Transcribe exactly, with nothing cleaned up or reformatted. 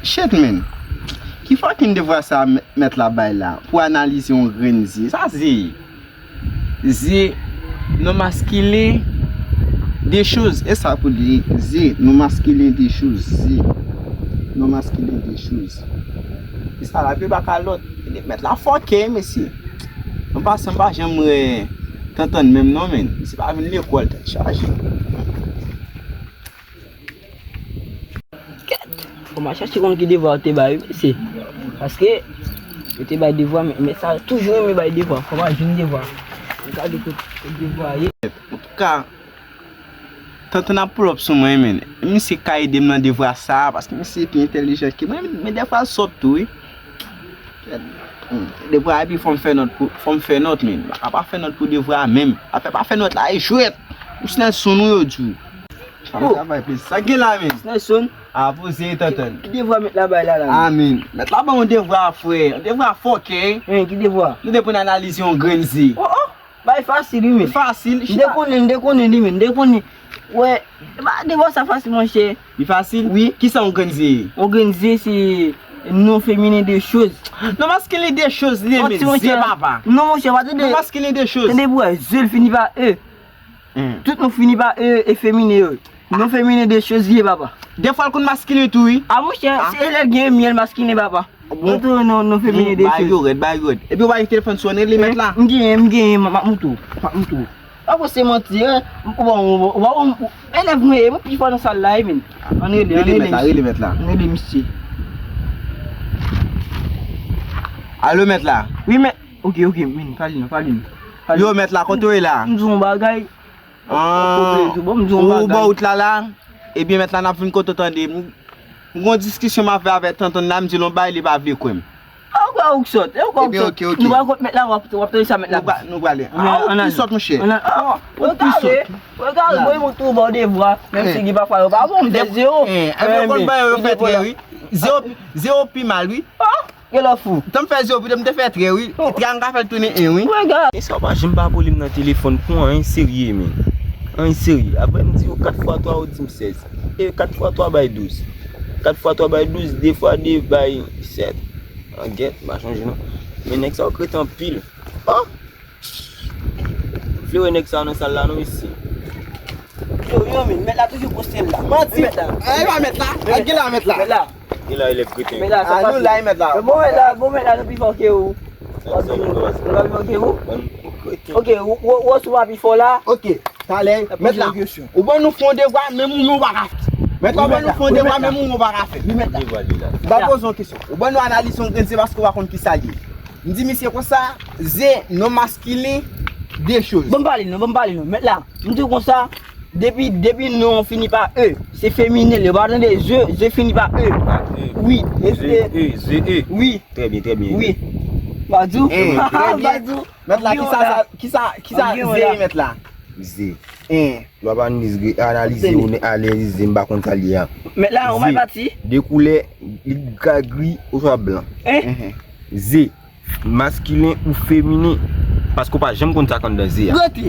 Shit, man. Ki fucking devwa sa mèt la bay la pou analize yon grenn zye? Sa zye ye? Zye, non maskilen de choz. E sa pou li, zye, non maskilen de choz. Zye, non maskilen de choz. E sa la, pi baka lòt. Mèt la fòkè, mesye. An pasan, m pa janm wè Tantann menm non, men. Misye pa vin lekòl, tèt chaje. Kèt! Fò m al chache konn ki devwa yo te bay, wi, mesye. Paske, yo te bay devwa, men, men sa toujou renmen bay devwa. Fò m al jwenn devwa. M gade kot, kot devwa ye. Antouka, Tantann ap pull up sou mwen, men. Misye ka ede m nan devwa sa, paske misye pi entèlijan ke mwen, men, men dèfwa l sòt tou, wi. Devwa epi fò m fè nòt pou, fò m fè nòt, men. M pa ka pa fè nòt pou devwa menm. Afè pa fè nòt la, e jwèt. Ou Snelson ou yo di w. Sa m travay plis. Sa gen la, men. Snelson. A poze Tantann. Ki devwa mèt la bay la, la? A, men. Mèt la ban yon devwa, frè. Yon devwa fòkè. Hein, ki devwa? Nou te pou n analize yon grenn zye. Oh, oh. Bay fasil, wi, men. Fasil, m te konnen, m te konnen li, men. M te konnen. Wè, e pa devwa sa fasil, monchè. Li fasil? Wi. Kisa yon grenn zye ye? Yon grenn zye se non feminen de choz. Non maskilen de choz li ye, men. Zye, papa. Non, monchè, pa tande. Non maskilen de choz. Tande pou wè, zye l fini pa e. Tout non fini pa e, e feminen yo. Non feminen de choz li ye, papa. Defwa l konn maskilen tou, wi. A, monchè, se lè l gen myèl maskilen, papa. Bon. Non, non, non feminen de choz. Bagay yo rèd, bagay yo rèd. Epi w pa gen telefòn sou, ann rele mèt la. M genyen, m genyen, m ap moutre w. M ap moutre w. Pa poste manti, hein. Bon, bon, bon, bon, elèv mwen ye, mwen pi fò nan sal la, wi, men. Ann rele, ann rele mèt la, rele mèt la. Ann rele misye. Alo, mèt la. Wi, mèt. Ok, ok, men, pale non, pale non. Yo, mèt la, kote w ye la? M di w yon bagay. Ah, ou bò wout la la? Ebyen, mèt la, n ap vin kote w tande. M, m gon diskisyon m ap fè avèk Tantann la, m di l yon bagay, li pa vle kwè m. Ou kwè ou k sòt, ou kwè ou k sòt. Ebyen, ok, ok. Nou pral kot mèt la, w ap, w ap tande sa mèt la di. Nou pral, nou prale. Ah, ou pi sòt, monchè. Ou pi sòt. Regade, mwen, mwen tou ba w devwa, menm si gen pafwa yo pa bon, m fè zewo. Eh, eh, konn bagay yo fè trè, wi. Zewo, zewo pi mal, wi. Gen lè w fou. Tan m fè zewo, pito m te fè trè, wi. Trè a m ka fè l tounen en, wi. Nèg sa yo pa janm pa vole m nan telefòn pou anyen serye, men. Anyen serye. Apre m di yo kat fwa twa, yo di m sèz. E kat fwa twa bay douz. Kat fwa twa bay douz, de fwa de bay sèt. An gèt, m pa chonje non. Men nèg sa yo krete anpil. Oh! M vle wè nèg sa yo nan sal la non, mesye. Yo, yo, men, mèt la toujou poste l la. Manti. Mèt la. Eh, e pa mèt la. Al gen la, mèt la. Mèt la. Gen la, elèv kreten. Mèt la, sa fasil. Nou la, e mèt la. Bon, mèt la, bon, mèt la, nou pi fò ke ou. Nou pa pi fò ke ou. Ok, ou, ou, ou, sou pa pi fò la. Ok, talè, mèt la. Ou ban nou fon devwa, menm ou, ou pa ka fè. Mèt la, ou ban nou fon devwa, menm ou, ou pa ka fè. Wi, mèt la. Devwa li la. M pa poze yon kesyon. Ou ban nou analize yon grenn zye paske ou pa konn kisa l ye. M di misye konsa, zye, non maskilen, de choz. Ban m pale non, ban m pale non. Mèt la, m di w konsa, depi, depi non fini pa e, se feminen li, ou pa tande, zye, zye fini pa e. Pa e. Wi, e, zye, e, zye, e. Wi. Trè byen, trè byen. Wi. M pa di w. M pa di w. Mèt la, kisa sa, kisa, kisa zye ye, mèt la? Zye. Lè w ap analize, analize ou analize, m pa konn sa l ye a. Mèt la, ou mal pati. De koulè, li ka gri oswa blan. Zye. Maskilen ou feminen, paske w pa janm konn sa k anndan ze a. Rete.